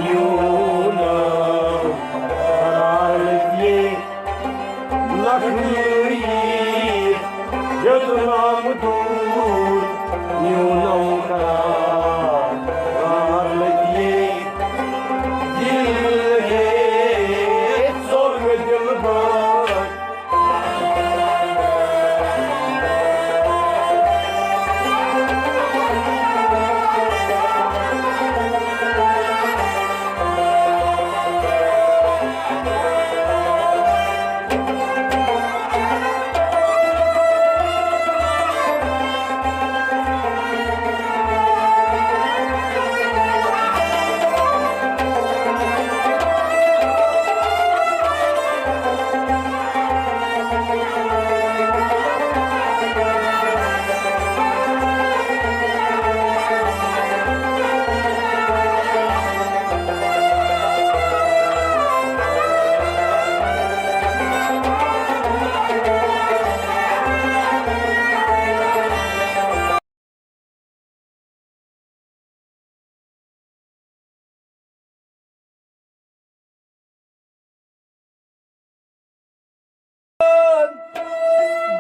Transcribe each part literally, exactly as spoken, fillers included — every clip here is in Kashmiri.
یوٗنان قرار لٔگۍ لکھنؤیی، یوٚت نام دوٗر یوٗنان قرار لٔگۍ۔ دِل ہے ژوٚل مےٚ دِلبر۔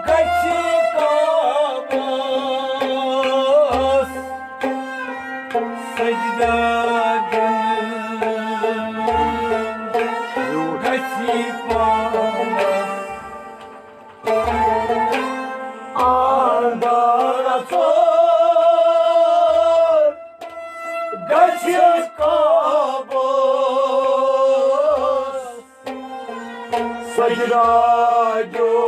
گژھِ کعبس سجدہ دِنہٕ، گژھِ پانس اندر اژُن، گژھِ کعبس سجدہ دیُن،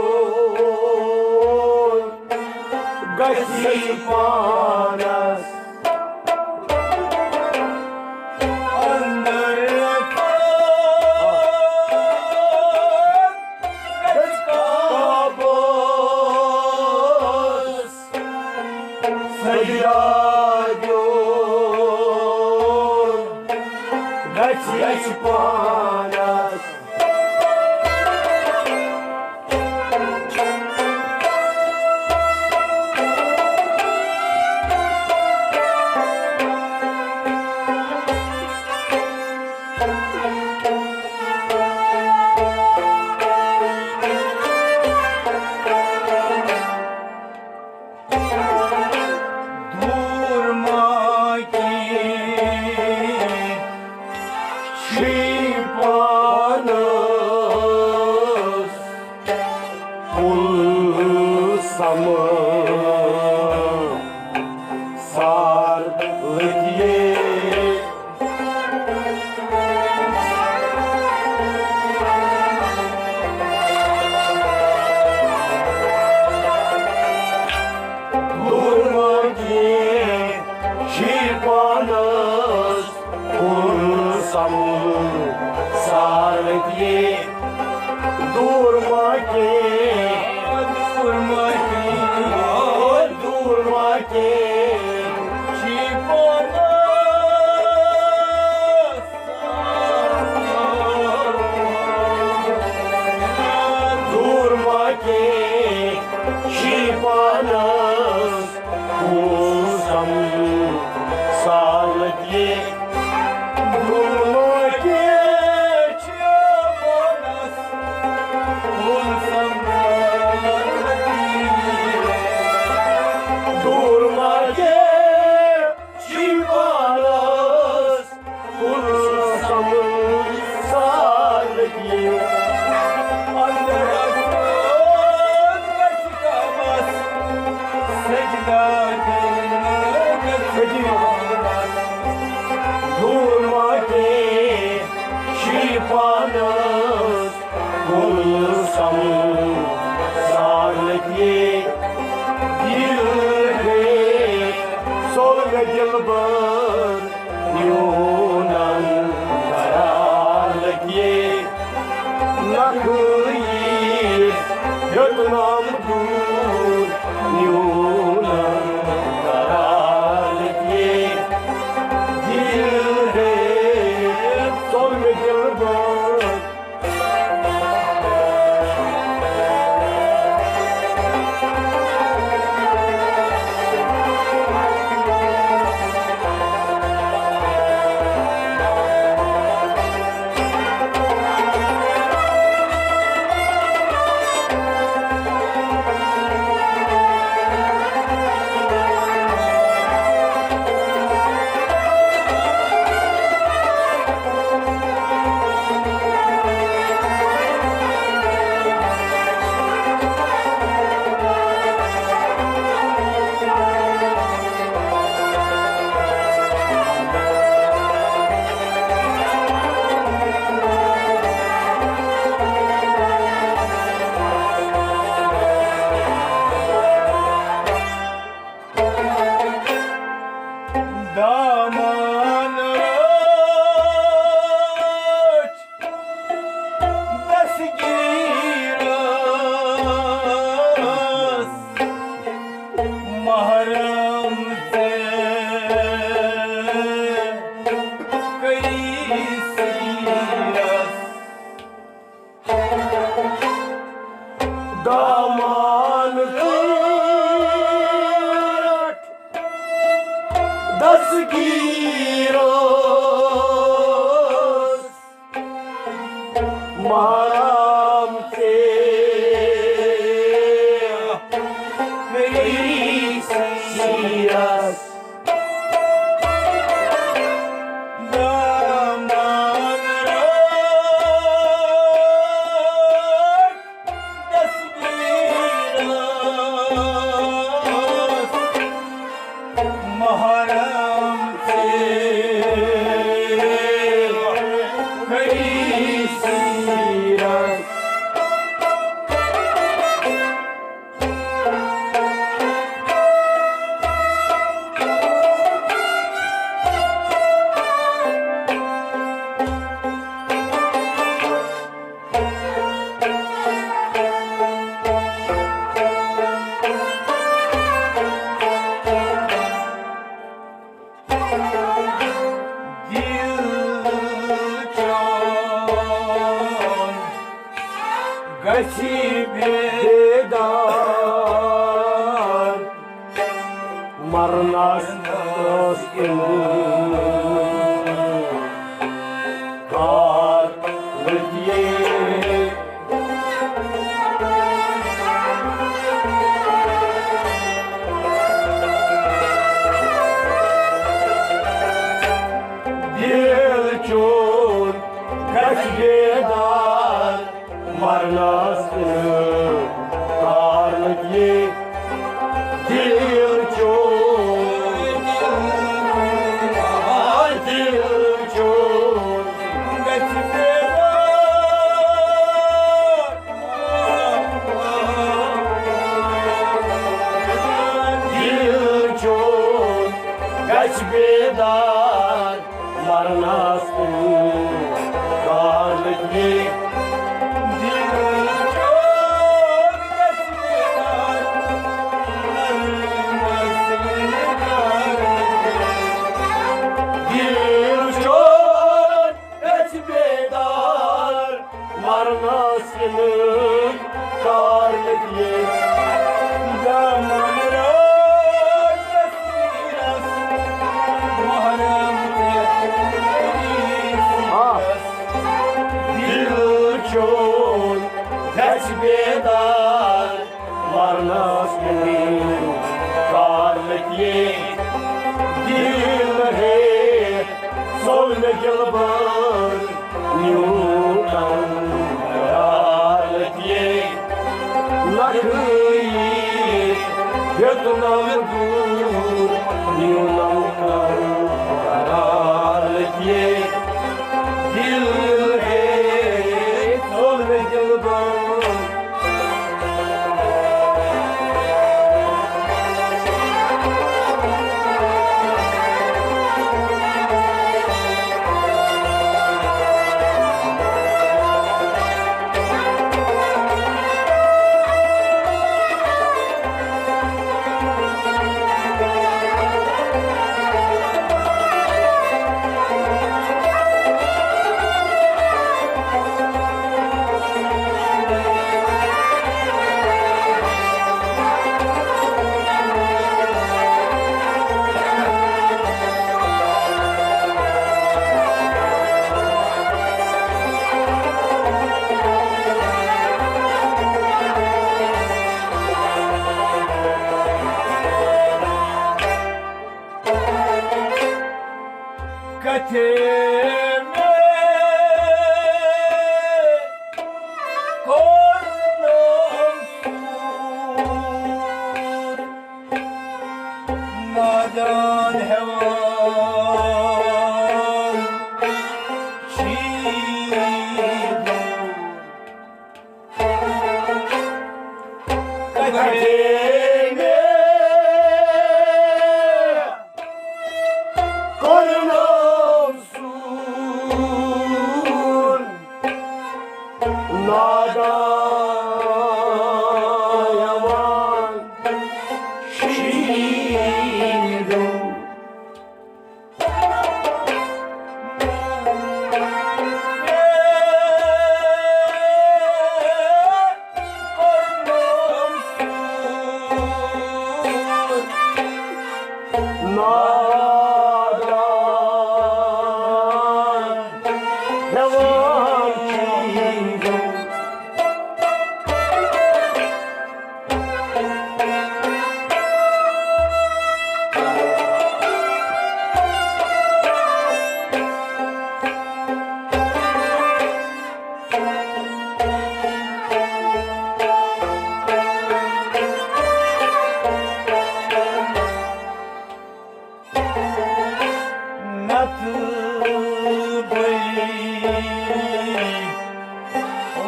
گژھِ پانس اندر اژُن، گژھِ کعبس سجدہ دیُن، گژھِ پانس۔ دوٗر ما کینٛہہ چھُے پانس کُل سمہٕ سار لٔگۍ۔ دوٗر ما کینٛہہ چھُے پانس کُل سمہٕ سار لٔگۍ۔ دوٗر ما کینٛہہ، دوٗر ما کینٛہہ، دوٗر ما کینٛہہ چھُے پانس دوٗر ما کینٛہہ چھُے پانس کُل سمہٕ سار لٔگۍ۔ دوٗر ما کینٛہہ چھُے پانس کُل سمہٕ سار لٔگۍ۔ دوٗر ما کینٛہہ چھُے پانس کُل سمہٕ سار لٔگۍ۔ اندر اژُن گژھِ کعبس سجدہ دِنہٕ، گژھِ پانس۔ دوٗر ما کینٛہہ چھُے پانس کُل سمہٕ سار لٔگۍ۔ دِل ہے ژوٚل مےٚ دِلبر یوٗنان قرار لٔگۍ۔ لکھنؤیی یوٚت نام دوٗر یوٗنان قرار لٔگۍ۔ دِل ہے ژوٚل مےٚ دِلبر دامان رٲچھ دستگیٖرس، محرم ژےٚ کٔری سیٖرس۔ دامان رٲٹھ دستگیٖرس، محرم ژےٚ کٔری سیٖرس۔ دامان رٲٹھ دستگیٖرس، محرم ژےٚ کٔری سیٖرس۔ دل چون گژھِ بیدار، مرنس ٲس کار ؤتھۍ۔ دل چون گژھِ بیدار، مرنس کار نہٕ کینٛہہ۔ دل چون، دل چون گژھِ بیدار۔ دل چون گژھِ بیدار، مرنس کار نہٕ کینٛہہ۔ دل چون گژھِ بیدار، مرنس کار نہٕ کینٛہہ۔ دل چون گژھِ بیدار، مرنس کار نہٕ کینٛہہ۔ دامن رٲچھ دستگیٖرس، محرم ژےٚ کٔری سیٖرس۔ دل چون گژھِ بیدار، مرنس کار نہٕ کینٛہہ۔ دل ہے سوٚل مےٚ دلبر، نیوٗنم قرار نہٕ کینٛہہ۔ لکھٲیی ہیوٚتنم دوٗر، نیوٗنم قرار نہٕ کینٛہہ۔ دل ہے سوٚل مےٚ دلبر۔ کتھے مےٚ کوٚر نہٕ سوٗر، نادان ہٮ۪وان چھی دوٗر۔ کتھے مےٚ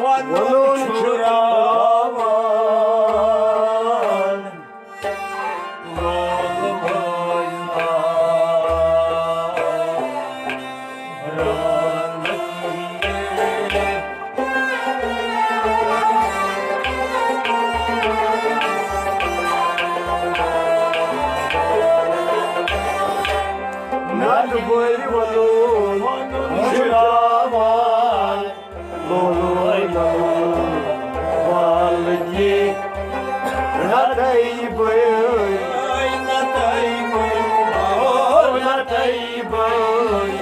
وَنُن چھُ راوان۔ نَتہٕ بٔلۍ وَنُن چھُ راوان۔ لولوے لولو، والگی، نتائی بھائی، نتائی بھائی، او نتائی بھائی۔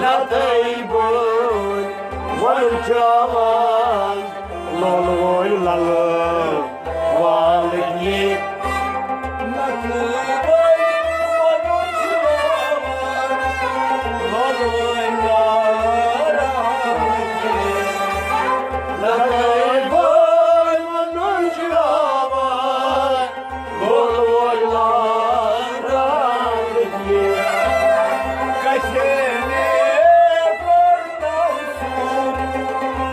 نتائی بھائی، ون چاوان، لولوے لولو۔ والگی۔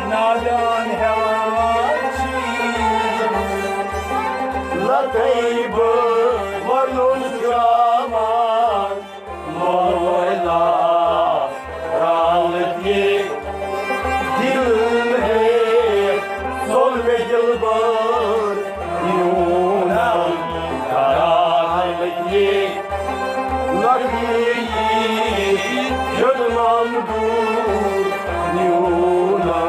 نادان ہٮ۪وان چھِ۔ لطیبہٕ وَنُن چھُ آمان، مولا رالت یہ دل ہے، سول میں دلبر یوں نہ رالت یہ لگی جنم دور، یوں نہ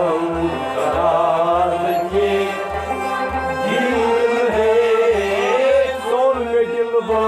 رالت یہ دل ہے، سول میں دلبر۔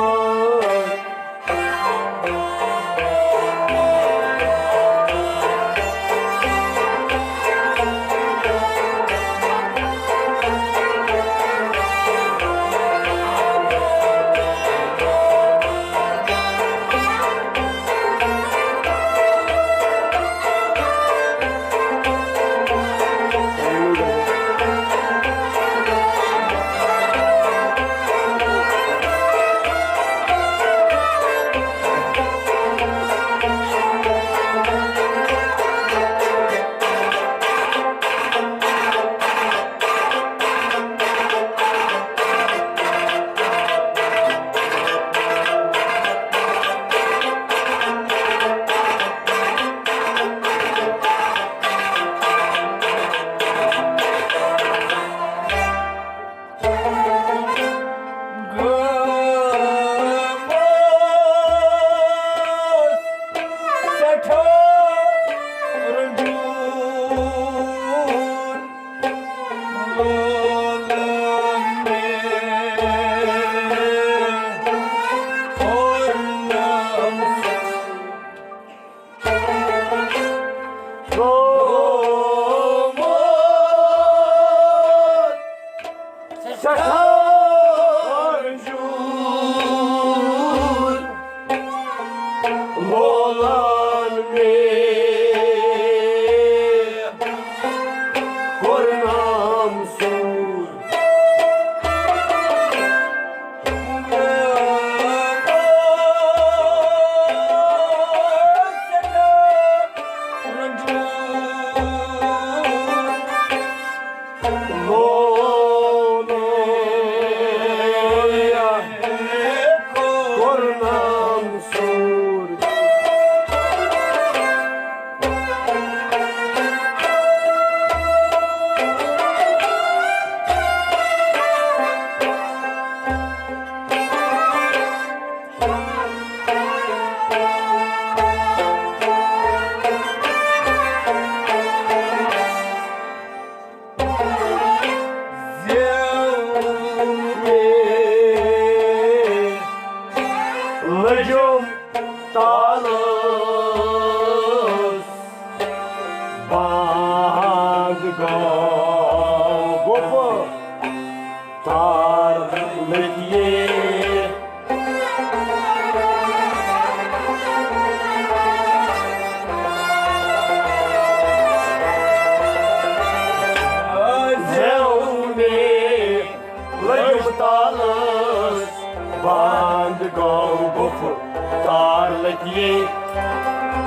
سٮ۪ٹھاہ رنجور لولان مےٚ کوٚر نام سوٗر۔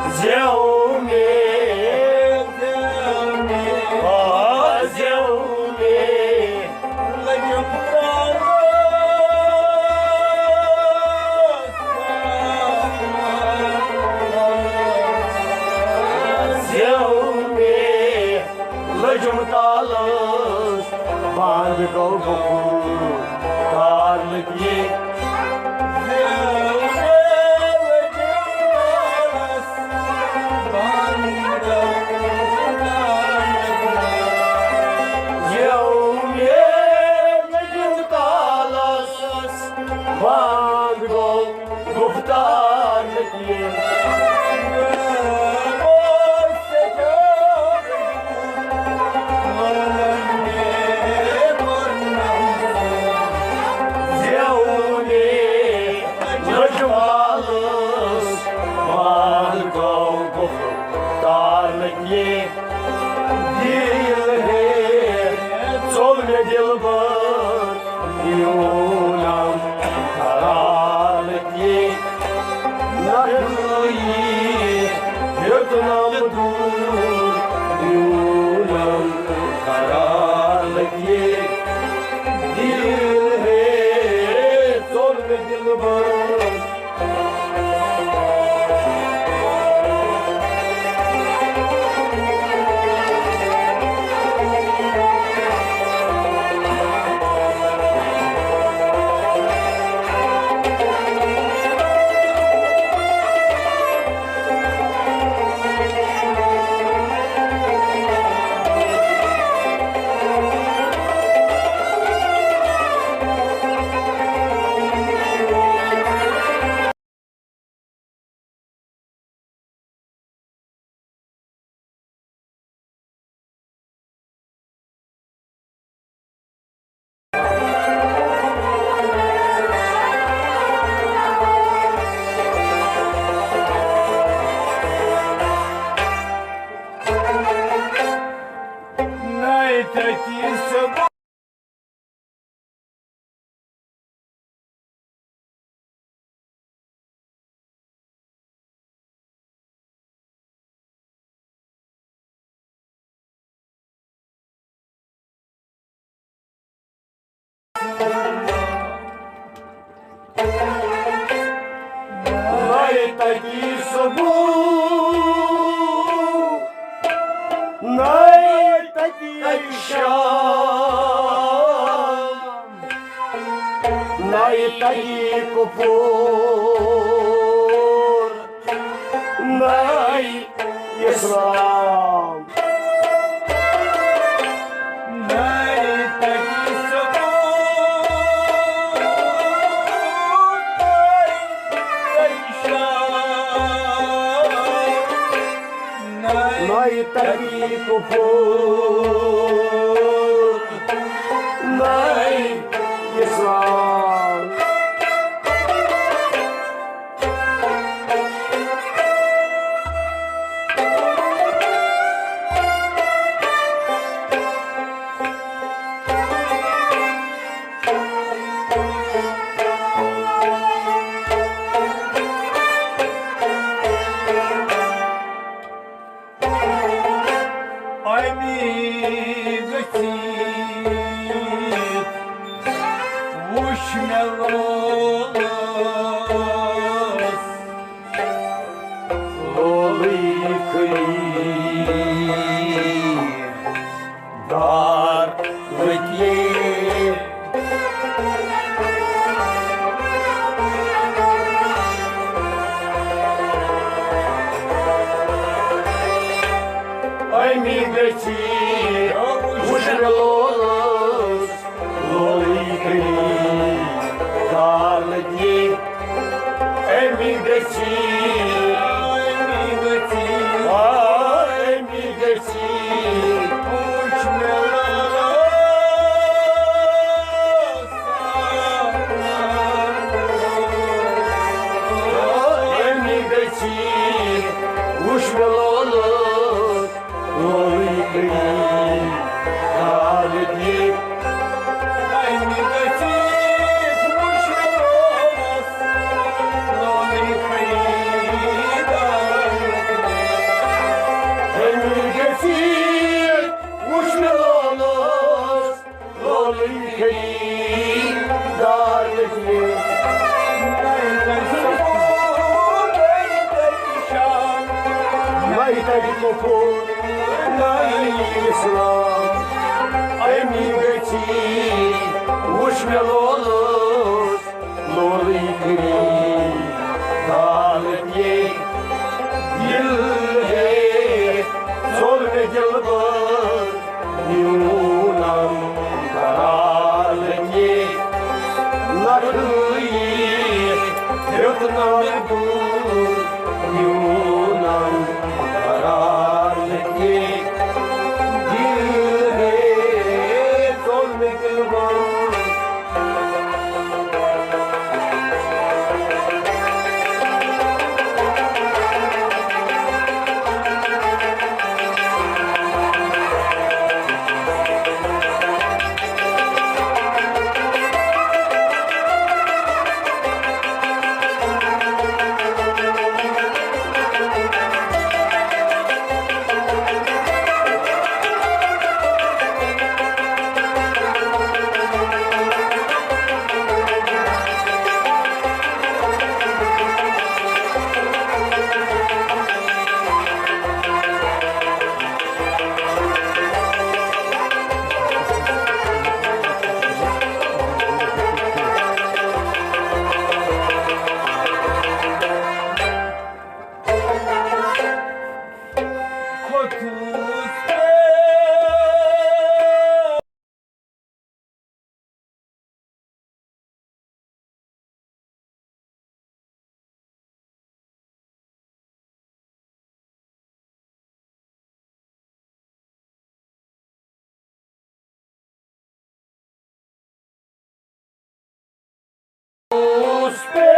زیو مے، آ، زیو مے۔ زیو مے لجم تالس، بند گو گُپُر تار لگی۔ زیو مے لجم تالس، بند گو گفتار نکیل۔ زیونے لجمالس، مال گو گفتار نکیل۔ دل ہے ژوٚل مےٚ دلبر میونم قرار لگی۔ نہ ہیوٚتنم دوٗر میونم قرار لگی۔ دل ہے ژوٚل مےٚ دلبر۔ نَے تَتی صبح، نَے تَتی شام، نَے تَتی کُپور، نَے اسلام۔ نَے تَتی کُپور، نَے اسلام۔ خریدار نہٕ کینٛہہ۔ نَے تَتہِ کفر، نَے اِسلام۔ اَمی گٔژھی وٕچھ مےٚ لولہٕ۔ لولٕے خریدار نہٕ کینٛہہ۔ دِل ہے ژوٚل مےٚ دِلبر میونم قرار نہٕ کینٛہہ۔ نقلٕے ہیوٚتنم بہٕ میونم قرار نہٕ کینٛہہ۔ دِل ہے ژوٚل مےٚ دِلبر۔ اس پہ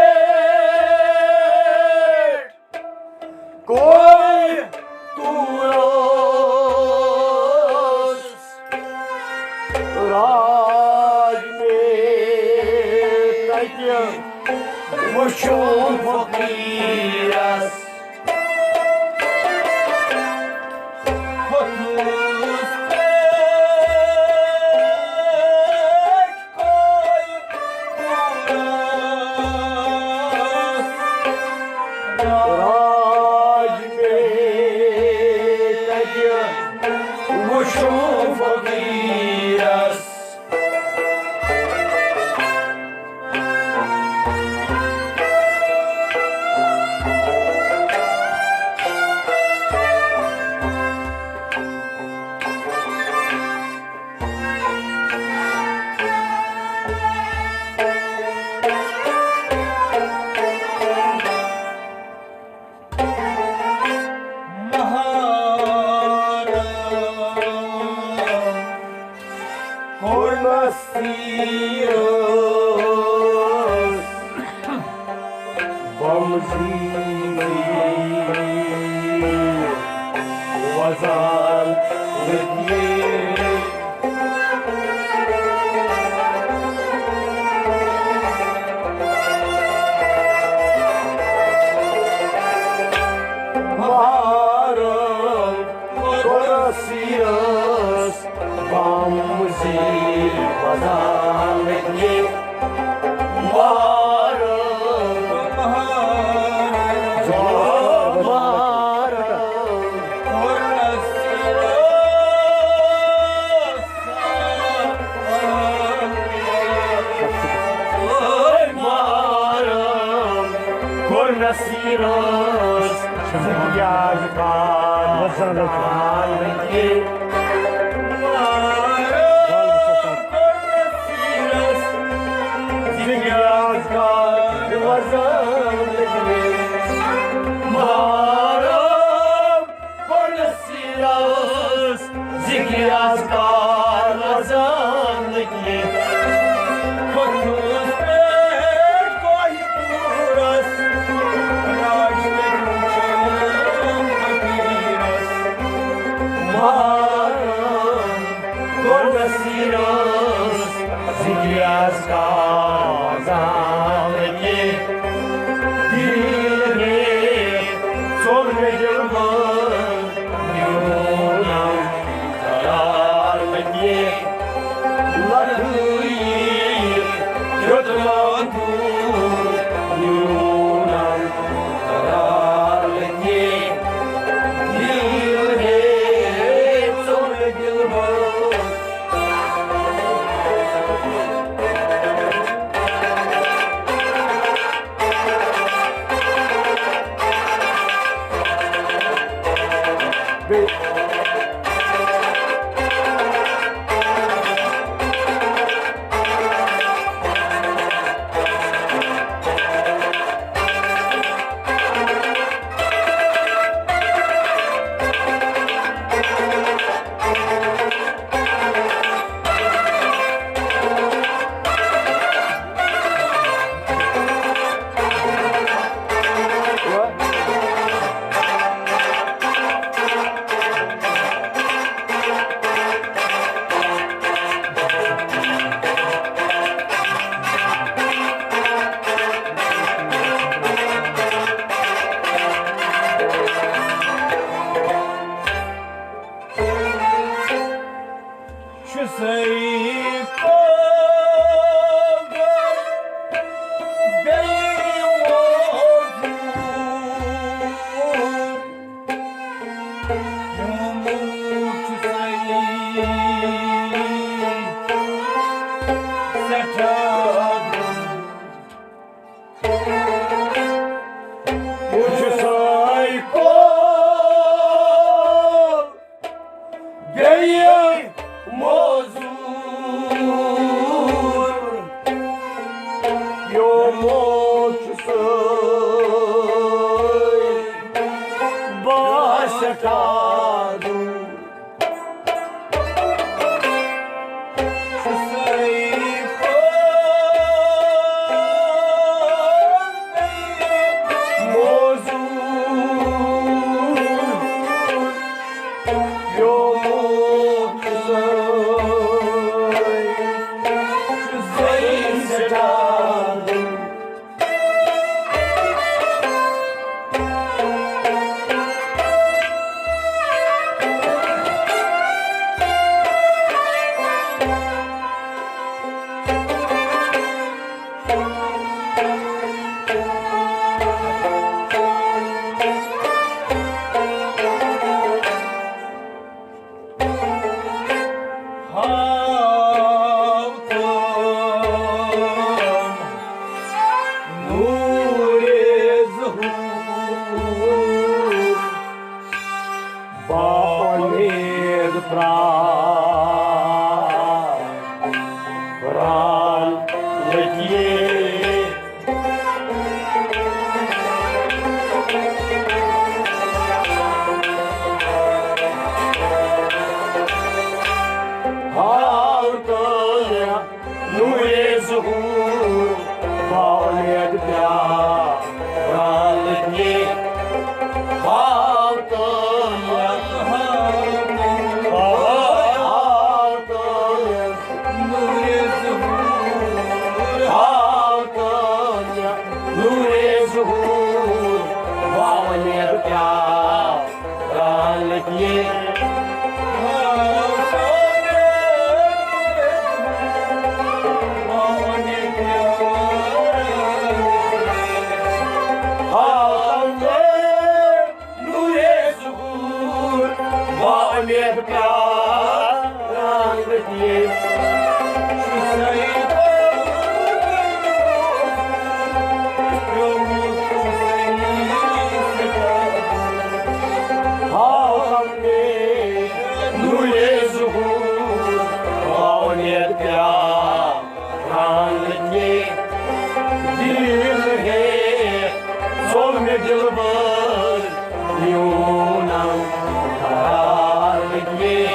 کوئی تورس راج میں تتہِ وٕچھُم فقیٖرس۔ راج میں تتہِ وٕچھُم فقیٖرس۔ مہارن کوٚر نصیٖرس بمزیٖر وزان لٔگۍ۔ مہارن کوٚر نصیٖرس بمزیٖر وزان لٔگۍ۔ مہارن، مہارن کوٚر نصیٖرس مہارن کوٚر نصیٖرس زِندگی آز کار وزان لٔگۍ۔ مہارن کوٚر نصیٖرس زِندگی آز کار وزان لٔگۍ۔ مہارن کوٚر نصیٖرس ذِکرِ اذکار وزان لٔگۍ۔ کھوٚتُس پٮ۪ٹھ کوہِ طوٗرس، راج تٔمۍ وُچھُم فقیٖرس۔ مہا حال لگیے۔ حال تہٕ نورِ ظہور، باولیت پیاران لگیے۔ حال تہٕ حال تہٕ نورِ ظہور، حال تہٕ نورِ ظہور، باولیت پیاران لگیے۔ حال تہٕ نورِ ظہور، باولیت پیاران لگیے۔ حال تہٕ نورِ ظہور، باولیت پیاران لگیے۔ دل ہے سوم دلبر، میون قرار لگیے۔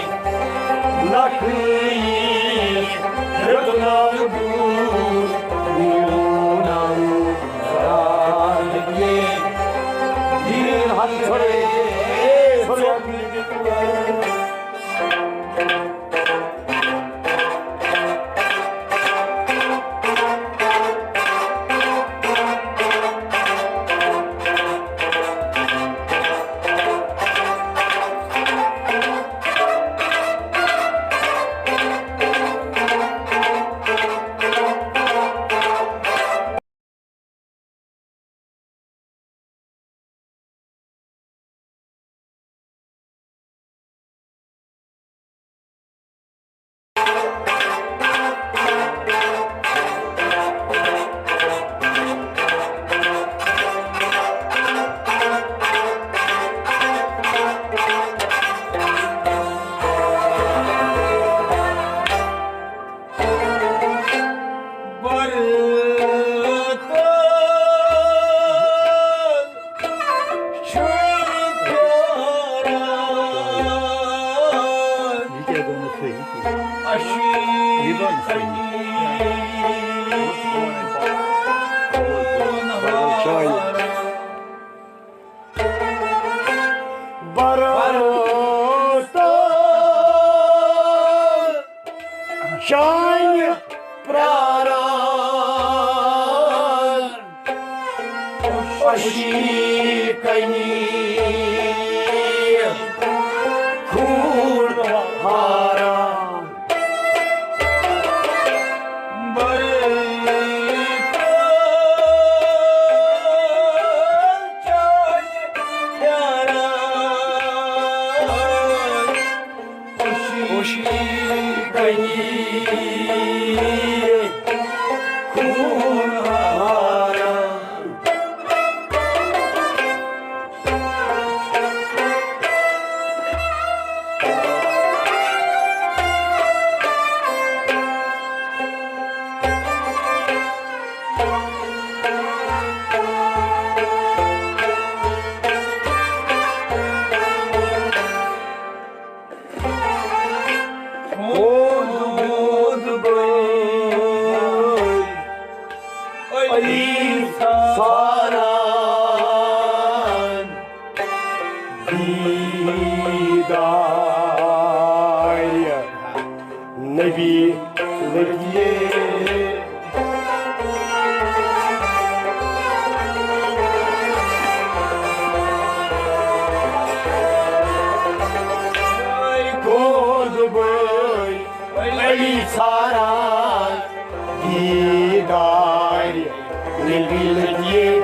نقلی رتنا دور، میون قرار لگیے۔ دل ہن چھوڑے، چھوڑے۔ برات چانہِ پراران، خوشی کنی خوٗن ہاران۔ خوشی کنی خوٗن ہاران۔ علی ساران دیدار نبی لگیے۔ کوٚر بہٕ علی ساران دیدار نبی لگیے۔